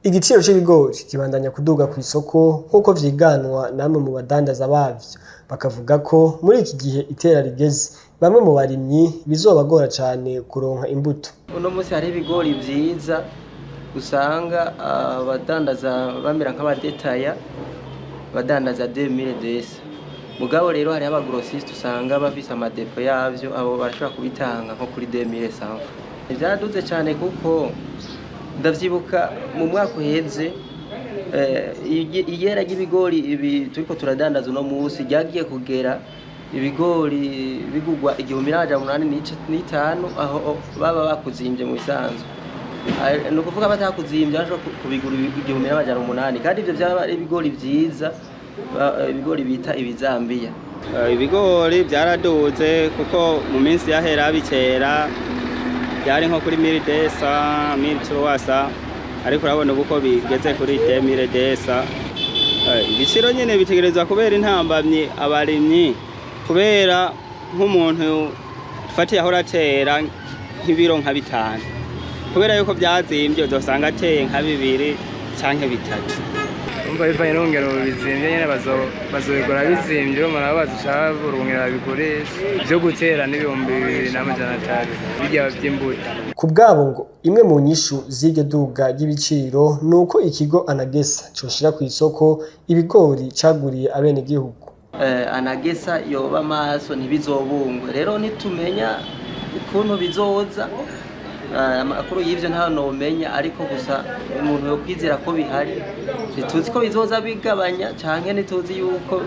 Igiciro c'ibigori kibandanya kuduga ku isoko nk'uko vyiganwa namwe mu badandaza bavyo, bakavuga ko muri iki gihe itera rigeze, bamwe mu barimyi bizobagora cane kuronka imbuto. Uno munsi hari ibigori vyiza usanga abadandaza bamera nk'abadetaya, badandaza 2200. Mugabo rero hariho aba grossiste usanga bafise ama dépôts yavyo, abo barashobora kubitanga nko kuri 2100. Vyaraduze cane, kuko ndavyibuka mu mwaka uheze iyera ry'ibigori ibi turiko turadandaza uno munsi ryagiye kugera ibigori bigugwa 1805, aho baba bakuzimbye mu bisanzwe. Ni ukuvuga batakuzimbye bashobora kubigura 1800, kandi ivyo vyaba ari ibigori vyiza, ibigori bita ibizambiya. Ibigori byaraduze, kuko mu minsi yahera bikera byari nko kuri 1200, 1300, ariko urabona ubu ko bigeze kuri 2200. Ibiciro nyine bitegerezwa kubera intambamyi abarimyi, kubera nk'umuntu fatiye ahora atera nk'ibiro nka 5, kubera yuko byazimbye uzosanga ateye nka 2 canke 3. Umva, bivanye n'urungero bizimvye nyene, bazobigura bizimvye, urumva nabo bazoca urungero babigurisha. Ivyo gutera n'2300 birya vy'imbuto. Ku bwabo ngo imwe mu nyishu z'iryo duga ry'ibiciro ni uko ikigo ANAGESSA coshira ku isoko ibigori caguriye abenegihugu. ANAGESSA yoba amaso, ntibizobungwe. Rero ntitumenya ukuntu bizoza. Amakuru y'ivyo ntayo nomenya, ariko gusa umuntu yokwizera ko bihari. Ntituzi ko bizoza bigabanya canke ntituzi yuko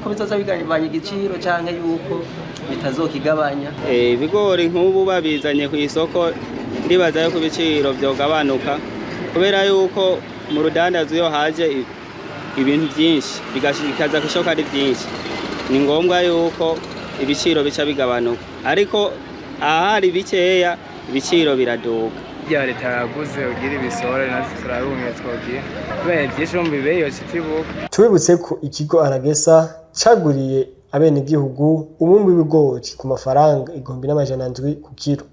bizoza bigabanya igiciro canke yuko bitazokigabanya. Ibigori nk'ubu babizanye ku isoko, ndibaza yuko ibiciro vyogabanuka, kubera yuko mu rudandazo iyo haje ibintu vyinshi bikaza kw'isoko ari vyinshi, ni ngombwa yuko ibiciro bica bigabanuka, ariko ahari bikeya ibiciro biraduga. Rya leta yaguze ugira ibisore, natwe turarumye twogira kubera vyinshi, urumva ibeyi yoca itibuka. Tubibutse ko ikigo ANAGESSA caguriye abenegihugu umwimbu w'ibigori ku mafaranga 1700 ku kiro.